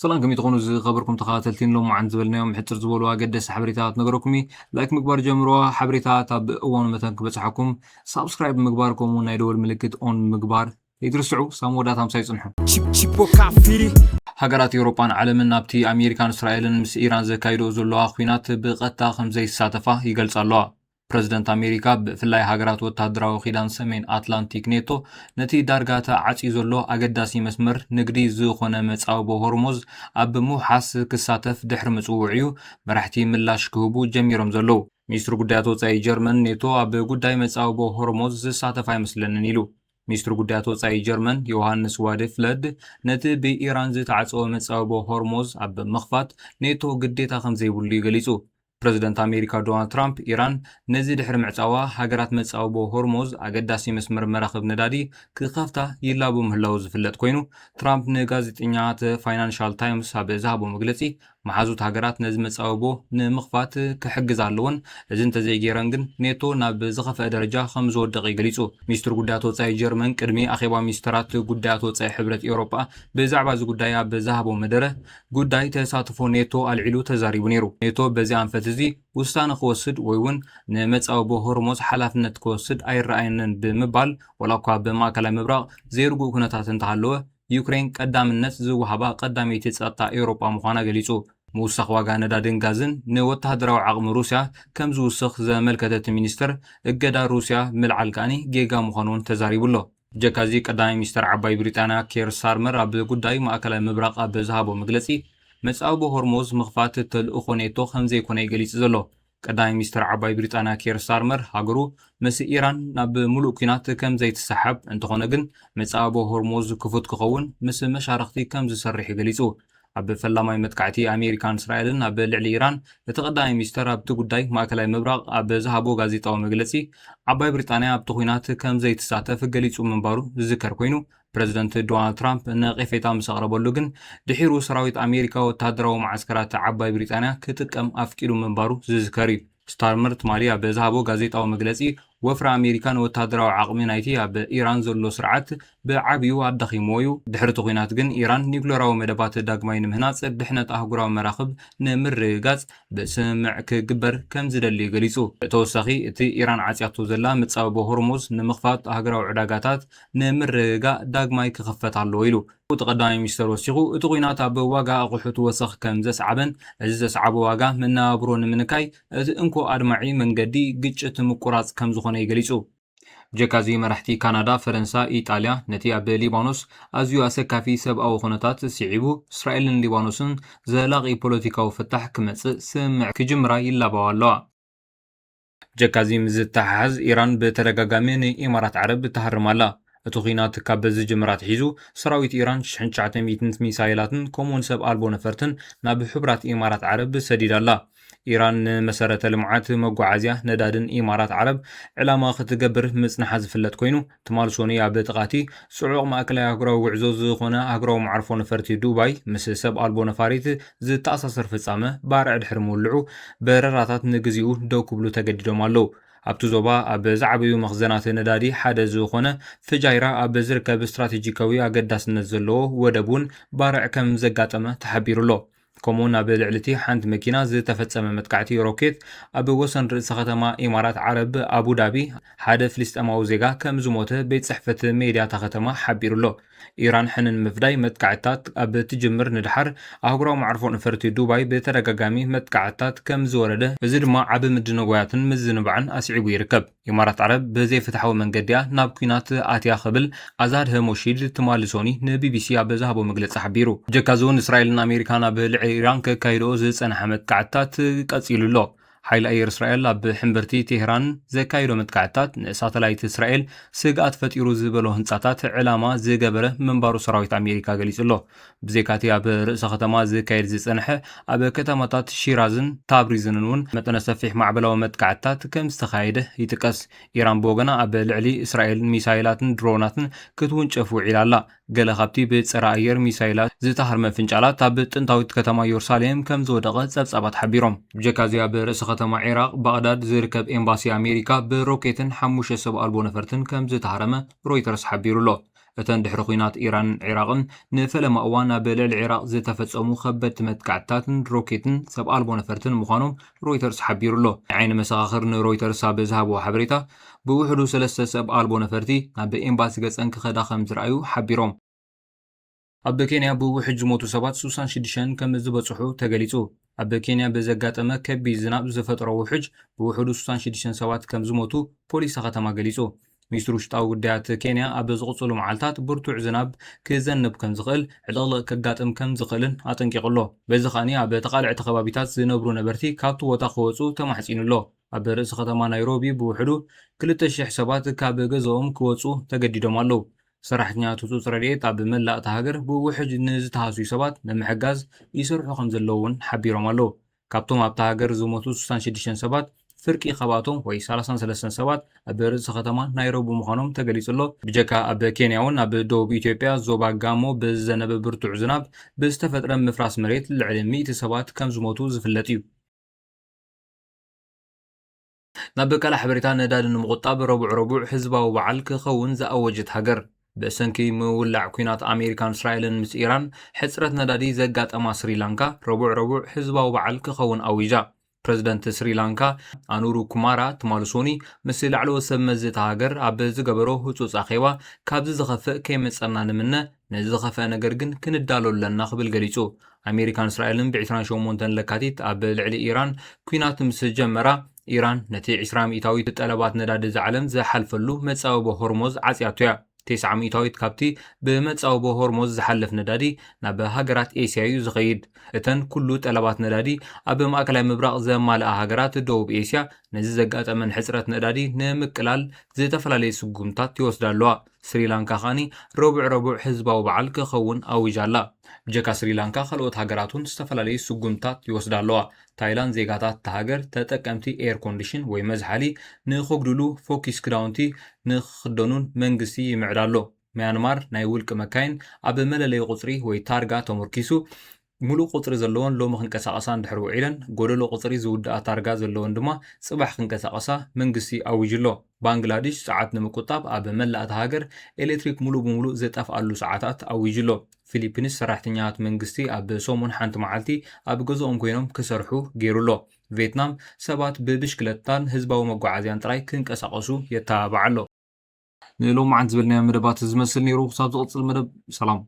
ሰላም ከመይ ትኾኑ ዝኸበርኩም ተኸታተልቲ፣ ንሎማዓንቲ ዝበልናዮም ሕጽር ዝበሉ ኣገደስቲ ሓበሬታት ነገረኩም። ላይክ ምግባር ጀምርዋ። ሓበሬታት ኣብ እዋኑ መታን ክበጽሓኩም ሳብስክራይብ ምግባር፣ ከምኡ ናይ ደወል ምልክት ኦን ምግባር ኣይትርስዑ። ሳብ መወዳእታ ምሳይ ጽንሑ። Chip- Chipoca Firi. ሃገራት ኤውሮጳን ዓለምን ናብቲ ኣሜሪካን እስራኤልን ምስ ኢራን ዘካይድኦ ዘለዋ ኲናት ብቐጥታ ከም ዘይሳተፋ ይገልጻ ኣለዋ። ፕረዚደንት ኣሜሪካ፣ ብፍላይ ሃገራት ወተሃደራዊ ኪዳን ሰሜን ኣትላንቲክ ኔቶ፣ ነቲ ዳርጋ ተዓጽዩ ዘሎ ኣገዳሲ መስመር ንግዲ ዝኾነ መጻብቦ ሆርሞዝ ኣብ ምውሓስ ክሳተፍ ድሕሪ ምጽውዑ እዩ መራሕቲ ምላሽ ክህቡ ጀሚሮም ዘለዉ። ሚኒስትሪ ጉዳያት ወጻኢ ጀርመን፣ ኔቶ ኣብ ጉዳይ መጻብቦ ሆርሞዝ ዝሳተፍ ኣይመስለንን ኢሉ። ሚኒስትሪ ጉዳያት ወጻኢ ጀርመን ዮሃንስ ዋደፍለድ፣ ነቲ ብኢራን ዝተዓጸወ መጻብቦ ሆርሞዝ ኣብ ምኽፋት ኔቶ ግዴታ ከም ዘይብሉ እዩ ገሊጹ። ፕረዚደንት ኣሜሪካ ዶናልድ ትራምፕ፣ ኢራን ነዚ ድሕሪ ምዕጻዋ፣ ሃገራት መጻብቦ ሆርሞዝ፣ ኣገዳሲ መስመር መራኽብ ነዳዲ፣ ክኸፍታ ይላቡ ምህላዉ ዝፍለጥ ኮይኑ፣ ትራምፕ ንጋዜጠኛታት ፋይናንሻል ታይምስ ኣብ ዝሃቦ መግለጺ፣ መሓዙት ሃገራት ነዚ መጻብቦ ንምኽፋት ክሕግዛ ኣለወን፣ እዚ እንተዘይገይረን ግን ኔቶ ናብ ዝኸፍአ ደረጃ ከም ዝወድቕ እዩ ገሊጹ። ሚኒስትሪ ጉዳያት ወጻኢ ጀርመን ቅድሚ ኣኼባ ሚኒስተራት ጉዳያት ወጻኢ ሕብረት ኤውሮጳ ብዛዕባ እዚ ጉዳይ ኣብ ዝሃቦ መደረ፣ ጉዳይ ተሳትፎ ኔቶ ኣልዒሉ ተዛሪቡ ነይሩ። ኔቶ በዚ ኣንፈት እዚ ውሳነ ክወስድ ወይ እውን ንመጻብቦ ሆርሞዝ ሓላፍነት ክወስድ ኣይረኣየንን ብምባል፣ ዋላ እኳ ኣብ ማእከላይ ምብራቕ ዘይርጉእ ኩነታት እንተሃለወ፣ ዩክሬን ቀዳምነት ዝወሃባ ቀዳመይቲ ጸጥታ ኤውሮጳ ምዃና ገሊጹ። ምውሳኽ ዋጋ ነዳድን ጋዝን ንወተሃደራዊ ዓቕሚ ሩስያ ከም ዝውስኽ ዘመልከተ እቲ ሚኒስተር፣ እገዳ ሩስያ ምልዓል ከኣኒ ጌጋ ምዃኑ እውን ተዛሪቡ ኣሎ። ብጀካዚ ቀዳማይ ሚኒስተር ዓባይ ብሪጣንያ ኬር ስታርመር ኣብ ጉዳይ ማእከላይ ምብራቕ ኣብ ዝሃቦ መግለጺ፣ መጻብቦ ሆርሞዝ ምኽፋት ተልእኾ ኔቶ ከም ዘይኮነ እዩ ገሊጹ ዘሎ። ቀዳማይ ሚኒስተር ዓባይ ብሪጣንያ ኬር ስታርመር፣ ሃገሩ ምስ ኢራን ናብ ምሉእ ኲናት ከም ዘይትሰሓብ፣ እንተኾነ ግን መጻብቦ ሆርሞዝ ክፉት ክኸውን ምስ መሻርኽቲ ከም ዝሰርሕ እዩ ገሊጹ። ኣብ ፈላማይ መጥቃዕቲ ኣሜሪካን እስራኤልን ኣብ ልዕሊ ኢራን፣ እቲ ቀዳማይ ሚኒስተር ኣብቲ ጉዳይ ማእከላይ ምብራቕ ኣብ ዝሃቦ ጋዜጣዊ መግለጺ፣ ዓባይ ብሪጣንያ ኣብቲ ኲናት ከም ዘይትሳተፍ ገሊጹ ምንባሩ ዝዝከር ኮይኑ፣ ፕረዚደንት ዶናልድ ትራምፕ ነቐፌታ ምስ ኣቕረበሉ ግን፣ ድሒሩ ሰራዊት ኣሜሪካ ወተሃደራዊ መዓስከራት ዓባይ ብሪጣንያ ክጥቀም ኣፍቂዱ ምንባሩ ዝዝከር እዩ። ስታርመር ትማሊ ኣብ ዝሃቦ ጋዜጣዊ መግለጺ፣ ወፍሪ ኣሜሪካ ንወተሃደራዊ ዓቕሚ ናይቲ ኣብ ኢራን ዘሎ ስርዓት ብዓብዩ ኣዳኺምዎ እዩ። ድሕሪ እቲ ኲናት ግን፣ ኢራን ኒውክለራዊ መደባት ዳግማይ ንምህናጽ፣ ድሕነት ኣህጉራዊ መራኽብ ንምርግጋጽ ብስምምዕ ክግበር ከም ዝደሊ ገሊጹ። ብተወሳኺ፣ እቲ ኢራን ዓጽያቶ ዘላ መጻብቦ ሆርሙዝ ንምኽፋት፣ ኣህጉራዊ ዕዳጋታት ንምርግጋእ ዳግማይ ክኽፈት ኣለዎ ኢሉ። እቲ ቀዳማይ ሚኒስተር ወሲኹ፣ እቲ ኲናት ኣብ ዋጋ ኣቑሑት ወሰኽ ከም ዘስዓበን፣ እዚ ዘስዓቦ ዋጋ መነባብሮ ንምንካይ እቲ እንኮ ኣድማዒ መንገዲ ግጭት ምቁራጽ ከም ዝኾነ እዩ ገሊጹ። ብጀካዚ፣ መራሕቲ ካናዳ፣ ፈረንሳ፣ ኢጣልያ፣ ነቲ ኣብ ሊባኖስ ኣዝዩ ኣሰካፊ ሰብኣዊ ኩነታት ስዒቡ፣ እስራኤልን ሊባኖስን ዘላቒ ፖለቲካዊ ፍታሕ ክመጽእ ስምምዕ ክጅምራ ይላበዋ ኣለዋ። ብጀካዚ ምስ ዝተሓሓዝ፣ ኢራን ብተደጋጋሚ ንኢማራት ዓረብ ትሃርም ኣላ። እቲ ኲናት ካብ ዝጅምር ኣትሒዙ፣ ሰራዊት ኢራን ሽሕን ትሽዓተ ሚእትን ሚሳይላትን ከምኡውን ሰብ ኣልቦ ነፈርትን ናብ ሕቡራት ኢማራት ዓረብ ሰዲዳ ኣላ። ኢራን ንመሰረተ ልምዓት፣ መጓዓዝያ ነዳድን ኢማራት ዓረብ ዕላማ ክትገብር ምጽንሓ ዝፍለጥ ኮይኑ፣ ትማል ሰኑይ ኣብ ጥቓቲ ጽዑቕ ማእከላይ ኣህጉራዊ ጉዕዞ ዝኾነ ኣህጉራዊ መዓርፎ ነፈርቲ ዱባይ ምስ ሰብ ኣልቦ ነፋሪት ዝተኣሳሰር ፍጻመ ባርዕ ድሕሪ ምውልዑ፣ በረራታት ንግዚኡ ደው ክብሉ ተገዲዶም ኣለዉ። ኣብቲ ዞባ ኣብ ዝዓበዩ መኽዘናት ነዳዲ ሓደ ዝኾነ ፍጃይራ ኣብ ዝርከብ ስትራቴጂካዊ ኣገዳስነት ዘለዎ ወደብ እውን ባርዕ ከም ዘጋጠመ ተሓቢሩ ኣሎ። ከምኡውን ኣብ ልዕሊ እቲ ሓንቲ መኪና ዝተፈጸመ መጥቃዕቲ ሮኬት፣ ኣብ ወሰን ርእሰ ከተማ ኢማራት ዓረብ ኣቡ ዳቢ ሓደ ፍልስጤማዊ ዜጋ ከም ዝሞተ ቤት ጽሕፈት ሜድያ እታ ከተማ ሓቢሩ ኣሎ። ኢራን ሕነ ንምፍዳይ መጥቃዕትታት ኣብ ትጅምር ንድሓር፣ ኣህጉራዊ መዓርፎ ነፈርቲ ዱባይ ብተደጋጋሚ መጥቃዕትታት ከም ዝወረደ፣ እዚ ድማ ዓቢ ምድንጓያትን ምዝንባዕን ኣስዒቡ ይርከብ። ኢማራት ዓረብ ብዘይፍትሓዊ መንገዲ እያ ናብ ኲናት ኣትያ ክብል ኣዛድ ሀሞሺድ ትማሊ ሰኑይ ንቢቢሲ ኣብ ዝሃቦ መግለጺ ሓቢሩ። ብጀካዚ እውን እስራኤልን ኣሜሪካን ኣብ ልዕሊ ኢራን ከካይድኦ ዝጸንሓ መጥቃዕትታት ቀጺሉ ኣሎ። ሓይሊ ኣየር እስራኤል ኣብ ሕምብርቲ ቴህራን ዘካይዶ መጥቃዕትታት ንሳተላይት እስራኤል ስግኣት ፈጢሩ ዝበሎ ህንጻታት ዕላማ ዝገበረ ምንባሩ ሰራዊት ኣሜሪካ ገሊጹ ኣሎ። ብዘይካቲ ኣብ ርእሰ ከተማ ዝካየድ ዝጸንሐ፣ ኣብ ከተማታት ሺራዝን ታብሪዝንን እውን መጠነ ሰፊሕ ማዕበላዊ መጥቃዕትታት ከም ዝተኻየደ ይጥቀስ። ኢራን ብወገና ኣብ ልዕሊ እስራኤል ሚሳይላትን ድሮናትን ክትውንጨፍ ውዒላ ኣላ። ገለ ካብቲ ብጸረ ኣየር ሚሳይላት ዝተሃርመ ፍንጫላት ኣብ ጥንታዊት ከተማ ኢየሩሳሌም ከም ዝወደቐ ጸብጻባት ሓቢሮም። ብጀካዚ ኣብ ርእሰ ከተማ ዒራቕ ባቕዳድ ዝርከብ ኤምባሲ ኣሜሪካ ብሮኬትን ሓሙሽተ ሰብ ኣልቦ ነፈርትን ከም ዝተሃረመ ሮይተርስ ሓቢሩ ኣሎ። እተን ድሕሪ ኲናት ኢራንን ዒራቕን ንፈለማ እዋን ኣብ ልዕሊ ዒራቕ ዝተፈጸሙ ከበድቲ መጥቃዕትታትን ሮኬትን ሰብ ኣልቦ ነፈርትን ምዃኖም ሮይተርስ ሓቢሩ ኣሎ። ዓይኒ መሰኻኽር ንሮይተርስ ኣብ ዝሃብዎ ሓበሬታ፣ ብውሕዱ ሰለስተ ሰብ ኣልቦ ነፈርቲ ናብ ኤምባሲ ገጸን ክኸዳ ከም ዝረኣዩ ሓቢሮም። ኣብ ኬንያ ብውሕጅ ዝሞቱ ሰባት ሱሳን ሽዱሽተን ከም ዝበጽሑ ተገሊጹ። ኣብ ኬንያ ብዘጋጠመ ከቢድ ዝናብ ዝፈጠሮ ውሕጅ ብውሕዱ ሱሳን ሽዱሽተን ሰባት ከም ዝሞቱ ፖሊስ ከተማ ገሊጹ። ሚኒስትሪ ውሽጣዊ ጉዳያት ኬንያ ኣብ ዝቕጽሉ መዓልታት ብርቱዕ ዝናብ ክዘንብ ከም ዝኽእል፣ ዕልቕልቕ ከጋጥም ከም ዝኽእልን ኣጠንቂቑ ኣሎ። በዚ ከኣኒ ኣብ ተቓለዕቲ ከባቢታት ዝነብሩ ነበርቲ ካብቲ ቦታ ክወጹ ተማሕጺኑ ኣሎ። ኣብ ርእሲ ከተማ ናይሮቢ ብውሕዱ ክልተ ሽሕ ሰባት ካብ ገዛኦም ክወጹ ተገዲዶም ኣለዉ። ሰራሕተኛታት ህጹጽ ረድኤት ኣብ መላእ እታ ሃገር ብውሕጅ ንዝተሃስዩ ሰባት ንምሕጋዝ ይሰርሑ ከም ዘለዉ እውን ሓቢሮም ኣለዉ። ካብቶም ኣብታ ሃገር ዝሞቱ ሱሳን ሽዱሽተን ሰባት፣ ፍርቂ ካብኣቶም ወይ ሰላሳን ሰለስተን ሰባት ኣብ ርእሲ ከተማ ናይሮቢ ምዃኖም ተገሊጹ ኣሎ። ብጀካ ኣብ ኬንያ እውን ኣብ ደቡብ ኢትዮጵያ ዞባ ጋሞ ብዝዘነበ ብርቱዕ ዝናብ ብዝተፈጥረ ምፍራስ መሬት ልዕሊ ሚእቲ ሰባት ከም ዝሞቱ ዝፍለጥ እዩ። ናብ ካልእ ሓበሬታ፣ ነዳዲ ንምቑጣብ ረቡዕ ረቡዕ ህዝባዊ በዓል ክኸውን ዝኣወጀት ሃገር። ብሰንኪ ምውላዕ ኲናት ኣሜሪካን እስራኤልን ምስ ኢራን ሕጽረት ነዳዲ ዘጋጠማ ስሪላንካ ረቡዕ ረቡዕ ህዝባዊ በዓል ክኸውን ኣዊጃ። ፕረዚደንት ስሪላንካ ኣኑሩ ኩማራ ትማሊ ሶኒ ምስ ላዕለዎት ሰብ መዚ እታ ሃገር ኣብ ዝገበሮ ህጹጽ ኣኼባ፣ ካብዚ ዝኸፍእ ከይመጸና ንምነ፣ ነዚ ዝኸፍአ ነገር ግን ክንዳሎ ኣለና ክብል ገሊጹ። ኣሜሪካን እስራኤልን ብ ዕስራን ሸሞንተን ለካቲት ኣብ ልዕሊ ኢራን ኲናት ምስ ጀመራ፣ ኢራን ነቲ ዕስራ ሚእታዊት ጠለባት ነዳዲ እዚ ዓለም ዝሓልፈሉ መጻብቦ ሆርሞዝ ዓጽያቶ እያ። ተስዓ ሚእታዊት ካብቲ ብመጻብቦ ሆርሞዝ ዝሓልፍ ነዳዲ ናብ ሃገራት ኤስያ እዩ ዝኸይድ። እተን ኩሉ ጠለባት ነዳዲ ኣብ ማእከላይ ምብራቕ ዘማልኣ ሃገራት ደቡብ ኤስያ፣ ነዚ ዘጋጠመን ሕጽረት ነዳዲ ንምቅላል ዝተፈላለየ ስጉምታት ይወስዳ ኣለዋ። ስሪላንካ ከኣኒ ረቡዕ ረቡዕ ህዝባዊ በዓል ክኸውን ኣዊጃ ኣላ። ብጀካ ስሪላንካ፣ ካልኦት ሃገራት እውን ዝተፈላለዩ ስጉምታት ይወስዳ ኣለዋ። ታይላንድ ዜጋታት እታ ሃገር ተጠቀምቲ ኤር ኮንዲሽን ወይ መዝሓሊ ንኸጉድሉ፣ ፎኪስ ክዳውንቲ ንኽኽደኑን መንግስቲ ይምዕድ ኣሎ። ምያንማር ናይ ውልቂ መካይን ኣብ መለለዪ ቁጽሪ ወይ ታርጋ ተመርኪሱ፣ ሙሉእ ቁጽሪ ዘለወን ሎሚ ክንቀሳቐሳ እንድሕር ውዒለን፣ ጎደሎ ቁጽሪ ዝውድኣ ታርጋ ዘለወን ድማ ጽባሕ ክንቀሳቐሳ መንግስቲ ኣዊጁ ኣሎ። ባንግላዴሽ ጸዓት ንምቁጣብ ኣብ መላእ እታ ሃገር ኤሌክትሪክ ሙሉእ ብሙሉእ ዝጠፍኣሉ ሰዓታት ኣዊጁ ኣሎ። ፊሊፒንስ ሰራሕተኛታት መንግስቲ ኣብ ሰሙን ሓንቲ መዓልቲ ኣብ ገዝኦም ኮይኖም ክሰርሑ ገይሩ ኣሎ። ቬትናም ሰባት ብብሽክለታን ህዝባዊ መጓዓዝያን ጥራይ ክንቀሳቐሱ የተባብዓ ኣሎ። ንሎማዓንቲ ዝበልናዮ መደባት ዝመስል ነይሩ። ክሳብ ዝቕጽል መደብ፣ ሰላም።